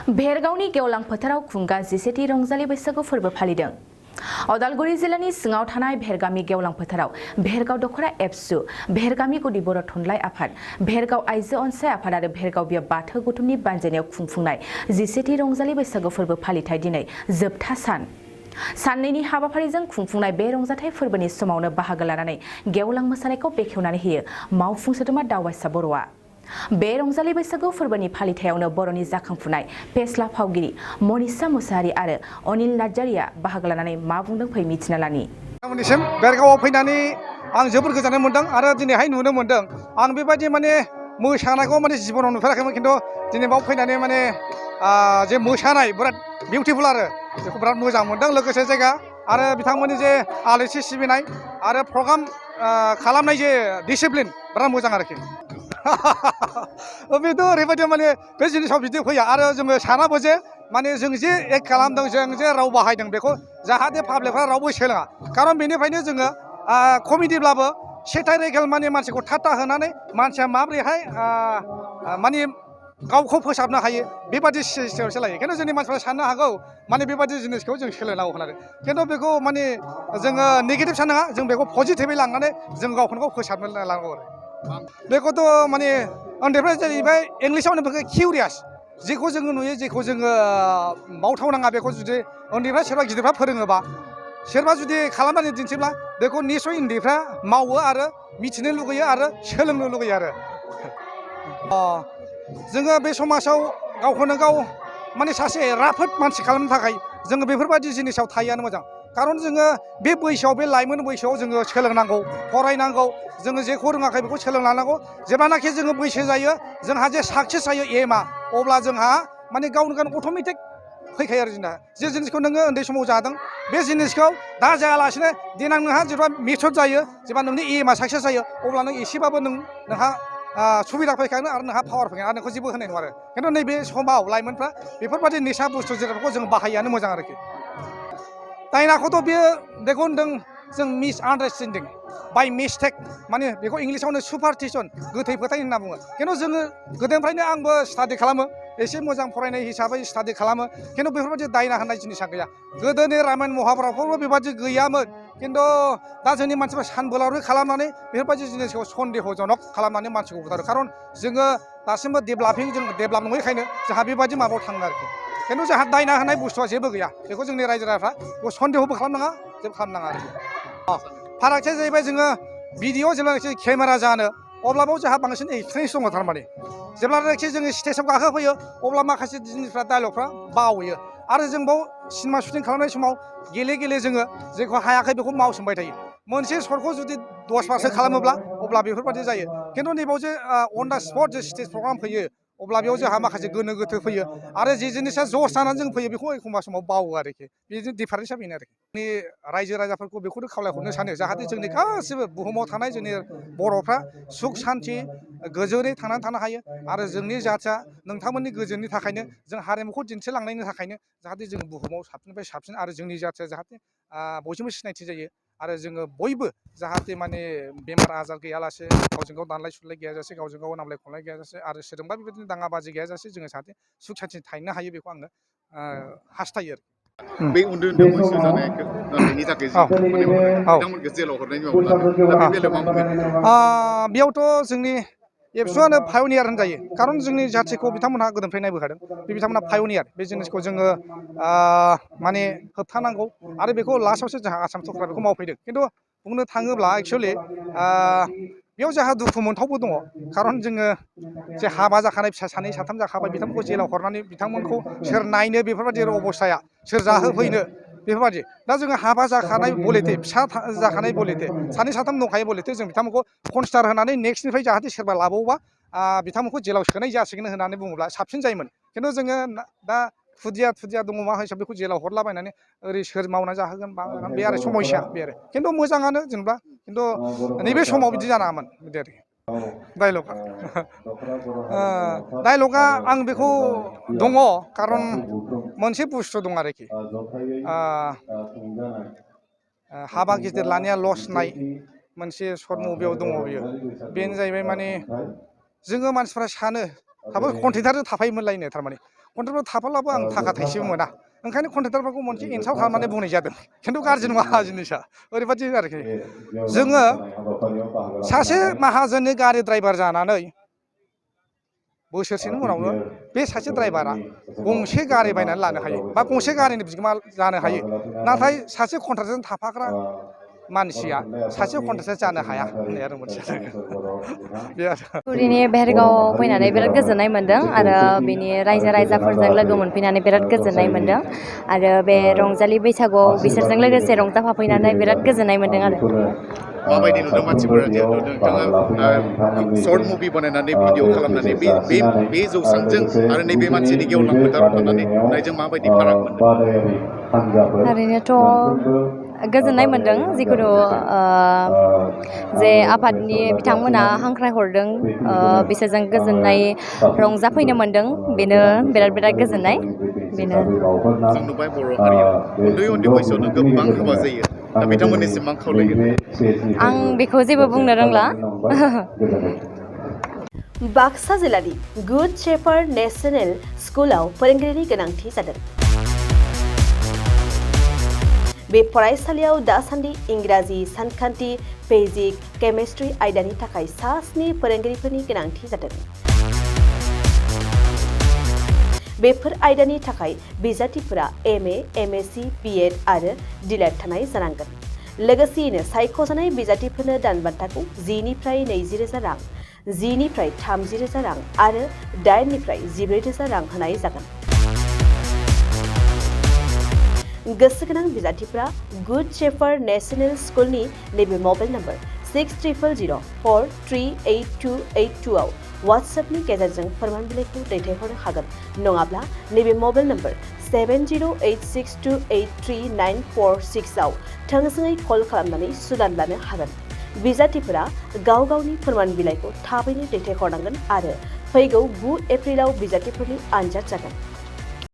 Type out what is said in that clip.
भेरगावनि गेवलां फोथाराव खुंगा जिसेथि रंजालि बैसागु फोरबो फालिदों। अदालगुरि जिल्लानि सिङाव थानाय भेरगामि गेवलां फोथाराव भेरगाव दखरा एबसु, भेरगामि गुदि बर' थुनलाइ आफाद, भेरगाव आइजो अनसाय आफाद आरो भेरगाव बियो बाथौ गौथुमनि बानजायनायाव खुंफुंनाय जिसेथि रंजालि बैसागु फोरबो फालिथाय दिनै जोबथा सान। साननैनि हाबाफारिजों खुंफुंनाय बे रंजाथाइ फोरबोनि समावनो बाहागो लानानै गेवलां मोसानायखौ बेखेवनानै होयो मावफुं सोद्रोमा दावबायसा बर'आ। बे रंजालि बैसागु फोरबोनि फालिथायावनो बर'नि जाखांफुनाय फेस्ला फावगिरि मनिषा मुसाहारि आरो अनिल नार्जारिया बाहागो लानानै मा बुंदों फै मिथिना लानि। नोंथांमोननिसिम बेरगावआव फैनानै आं जोबोद गोजोननाय मोनदों आरो दिनैहाय नुनो मोनदों। आं बेबायदि माने मोसानायखौ माने जिबनाव नुफेराखैमोन, खिन्थु दिनै बाव फैनानै माने जे मोसानाय बिराद बिउटिफुल आरो बेखौ बिराद मोजां मोनदों। लोगोसे जायगा आरो बिथांमोननि जे आलासि सिबिनाय आरो प्रग्राम खालामनाय जे डिसिप्लिन बिराद मोजां आरोखि। बेथ' ओरैबायदि माने बे जिनिसाव बिदि फैया आरो जोङो सानाबो जे माने जों जे एक खालामदों, जों जे राव बाहायदों बेखौ जाहाथे पाब्लिकफ्रा रावबो सोलोङा। खारन बेनिफ्रायनो जोङो कमेडिब्लाबो सेटारिकेल माने मानसिखौ ठाट्टा होनानै मानसिया माब्रैहाय माने गावखौ फोसाबनो हायो बेबादि सिस्टेमाव सोलायो। खिन्थु जोंनि मानसिफ्रा साननो हागौ माने बेबादि जिनिसखौ जों सोलोंनांगौ होननानै, खिन्थु बेखौ माने जोङो नेगेटिभ साननाङा, जों बेखौ पजिटिभै लांनानै जों गावखौनो गाव फोसाबनो लानांगौ आरो। बेखौथ' माने उन्दैफ्रा जाहैबाय इंलिसाव होनो बेखौ किउरियास, जेखौ जोङो नुयो जेखौ जोङो मावथावनाङा बेखौ जुदि उन्दैफ्रा सोरबा गिदिरफ्रा फोरोङोबा, सोरबा जुदि खालामनानै दिन्थिब्ला बेखौ निसय उन्दैफ्रा मावो आरो मिथिनो लुगैयो आरो सोलोंनो लुगैयो आरो। जोङो बे समाजाव गावखौनो गाव माने सासे राफोद मानसि खालामनो थाखाय जोङो बेफोरबायदि जिनिसाव थायोआनो मोजां। खारन जोङो बे बैसोआव, बे लाइमोन बैसोआव जोङो सोलोंनांगौ, फरायनांगौ, जोङो जेखौ रोङाखै बेखौ सोलोंलांनांगौ। जेब्लानाखि जोङो बैसो जायो, जोंहा जे साक्सेस जायो एमआ, अब्ला जोंहा माने गावनो गाव अट'मेटिक फैखायो आरो जोंना। जे जिनिसखौ नोङो उन्दै समाव जादों बे जिनिसखौ दा जायालासिनो देनां नोंहा जेब्ला मेचुर जायो, जेब्ला नोंनि एमआ साक्सेस जायो, अब्ला नों एसेबाबो नोंहा सुबिदा फैखागोन आरो नोंहा पावार फैगोन आरो नोंखौ जेबो होनाय नङा आरो। खिन्थु नैबे समाव लाइमोनफ्रा बेफोरबायदि निसा बुस्थु जिरादखौ जों बाहायिआनो मोजां आरोखि। दायनाखौथ' बेखौ होनदों जों मिस आन्डारस्टेन्डिं बाय मिस्टेक, माने बेखौ इंलिसावनो सुपारस्टिसन, गोथै फोथायनाय होनना बुङो। खिन्थु जोङो गोदोनिफ्रायनो आंबो स्टाडि खालामो, एसे मोजां फरायनाय हिसाबै स्टाडि खालामो, खिन्थु बेफोरबायदि दायना होननाय जिनिसा गैया। गोदोनि रामायण महाभारतफ्रावबो बेबादि गैयामोन, खिन्थु दा जोंनि मानसिफ्रा सानबोलावरि खालामनानै बेफोरबायदि जिनिसखौ सन्देहजनक खालामनानै मानसिखौ बुथारो। खारन जोङो दासिमबो जों डेभेलप नङैखायनो जोंहा बेबायदि माबायाव थाङो आरोखि। खिन्थु जोंहा दायना होनाय बुस्थुआ जेबो गैया, बेखौ जोंनि रायजो राजाफ्रा सन्देहबो खालामनाङा, जेबो खालामनाङा आरोखि। फारागथिया जाहैबाय जोङो भिडिअ जेब्लानाखि केमेरा जानो, अब्लाबो जोंहा बांसिन एक्सपिरियेन्स दङ। थारमाने जेब्लानाखि जोङो स्टेजाव गाखोफैयो अब्ला माखासे जिनिसफ्रा डायलगफ्रा बावयो आरो जों बाव सिनेमा शुटिं खालामनाय समाव गेले गेले जोङो जेखौ हायाखै बेखौ मावसोमबाय थायो। मोनसे सर्टखौ जुदि 10 बारसो खालामोब्ला अब्ला बेफोरबायदि जायो। खिन्थु नैबाव जे अन दा स्पट जे स्टेज प्रग्राम फैयो, अब्ला बेयाव जोंहा माखासे गोनो गोथो फैयो आरो जे जिनिसा जस जानानै जों फैयो बेखौ एखमबा समाव बावो आरोखि। बेजों डिफारेन्सआ बेनो आरोखि। जोंनि रायजो राजाफोरखौ बेखौनो खावलायहरनो सानो, जाहाथे जोंनि गासिबो बुहुमाव थानाय जोंनि बर'फ्रा सुख सान्थि गोजोनै थांनानै थानो हायो आरो जोंनि जाथिया नोंथांमोननि गोजोननि थाखायनो, जों हारिमुखौ दिन्थिलांनायनि थाखायनो जाहाथे जों बुहुमाव साबसिननिफ्राय साबसिन आरो जोंनि जाथिया जाहाथे बयजोंबो सिनायथि जायो आरो जोङो बयबो जाहाथे माने बेमार आजार गैयालासे, गावजों गाव दानलाय सुलाय गैयाजासे, गावजों गाव नांलाय खमलाय गैयाजासे आरो सोरजोंबा बेबायदिनो दाङाबाजि गैयाजासे जोङो जाहाथे सुख सान्थि थाहैनो हायो, बेखौ आङो हास्थायो आरो। बे उन्दै उन्दै बैसो जानाय बेनि थाखाय जि माने बिथांमोनखौ जेलाव हरनायनि माबा लादों, दा बे बेलायाव मा बुंगोन? बेयावथ' जोंनि एबसुआनो पायनियार होनजायो। खारन जोंनि जाथिखौ बिथांमोनहा गोदोनिफ्राय नायबोखादों, बे बिथांमोनहा पायनियार। बे जिनिसखौ जोङो माने होबथानांगौ आरो बेखौ लास्टआवसो जोंहा आसाम सरकारा बेखौ मावफैदों। खिन्थु बुंनो थाङोब्ला एक्सुवेलि बेयाव जोंहा दुखु मोनथावबो दङ। खारन जोङो जे हाबा जाखानाय फिसा सानै साथाम जाखाबाय, बिथांमोनखौ जेलाव हरनानै बिथांमोनखौ सोर नायनो बेफोरबायदि अबस्थाया, सोर जाहोफैनो बेफोरबायदि। दा जोङो हाबा जाखानाय बलेथे, फिसा जाखानाय बलेथे, सानै साथाम दंखायो बलेथे, जों बिथांमोनखौ कनसिडार होनानै नेक्स्टनिफ्राय जाहाथे सोरबा लाबावोबा बिथांमोनखौ जेलाव सोनाय जासिगोन होननानै बुङोब्ला साबसिन जायोमोन। खिन्थु जोङो दा खुदिया दङ, मा हिसाबै बेखौ जेलाव हरलाबायनानै ओरै सोर मावना जाहोगोन मा जागोन, बे आरो समयसा बे आरो। खिन्थु मोजाङानो जेनेबा, खिन्थु नैबे समाव बिदि जानाङामोन बिदि आरोखि। डाइलगा आं बेखौ दङ, खारन मोनसे बुस्थु दं आरोखि। हाबा गिदिर लानाया लस होननाय मोनसे सर्ट मुभियाव दङ बियो। बेनो जाहैबाय माने जोङो मानसिफ्रा सानो थाबै कन्टेन्टारजों थाफायोमोनलायनो, थारमाने कन्ट्रेक्टर थाफाब्लाबो आं थाखा थाइसेबो मोना ओंखायनो कन्ट्रेक्टरफोरखौ मोनसे इनसाल्ट खालामनानै बुंनाय जादों खिन्थु गाज्रि नङा जिनिसा ओरैबायदि आरोखि जोङो सासे माहाजोननि गारि ड्राइभार जानानै बोसोरसेनि उनावनो बे सासे ड्राइभारा गंसे गारि बायनानै लानो हायो बा गंसे गारिनि बिगोमा जानो हायो नाथाय सासे कन्ट्रेक्टरजों थाफाग्रा मानसिया सासे कन्ट्रेक्टर जानो हाया होननाय आरो मोनसे बे आरो पुरिनि भेरगावआव फैनानै बिराद गोजोननाय मोन्दों आरो बिनि रायजो राजाफोरजों लोगो मोनफैनानै बिराद गोजोननाय मोन्दों आरो बे रंजालि बैसागुआव बिसोरजों लोगोसे रंजाफाफैनानै बिराद गोजोननाय मोन्दों आरो माबायदि नुदों मानसिफोरा जिहेतु नोंथाङा सर्ट मुभि बानायनानै भिडिअ खालामनानै बे जौसांजों आरो नैबे मानसिनि गेवलां फोथाराव थानानै नुनायजों माबायदि फाराग मोनदों ओरैनोथ' गोजोननाय मोन्दों जिखुनु जे आफादनि बिथांमोना हांख्रायहरदों बिसोरजों गोजोननाय रंजाफैनो मोन्दों बेनो बिराद गोजोननाय बेनो जों नुबाय बर' हारियाव उन्दै उन्दै बैसोआवनो गोबां हाबा जायो दा बिथांमोननिसिम मा खावलायो आं बेखौ जेबो बुंनो रोंला बाक्सा जिल्लानि गुड शेफार्ड नेशनेल स्कुलाव फोरोंगिरिनि गोनांथि जादों बे फरायसालियाव दासान्दि इंराजि सानखान्थि फिजिक्स केमिस्ट्रि आयदानि थाखाय सा 7 फोरोंगिरिफोरनि गोनांथि जादों बेफोर आयदानि थाखाय बिजाथिफोरा MA, MSc, BEd आरो DLED थानाय जानांगोन लोगोसेयैनो सायख'जानाय बिजाथिफोरनो दानबान्थाखौ 10 निफ्राय 20,000 रां 10 निफ्राय 30,000 रां आरो 8 निफ्राय 14,000 रां होनाय जागोन गोसो गोनां बिजाथिफोरा गुड शेफार्ड नेशनेल स्कुलनि नैबे मबाइल नम्बर 6000438282 आव WhatsAppनि गेजेरजों फोरमान बिलाइखौ दैथायहरनो हागोन नङाब्ला नैबे मबाइल नम्बर 7086283946 आव थोंजोङै कल खालामनानै सुलाद लानो हागोन बिजाथिफोरा गाव गावनि फोरमान बिलाइखौ थाबैनो दैथायहरनांगोन आरो फैगौ 9 एप्रिलाव बिजाथिफोरनि आनजाद जागोन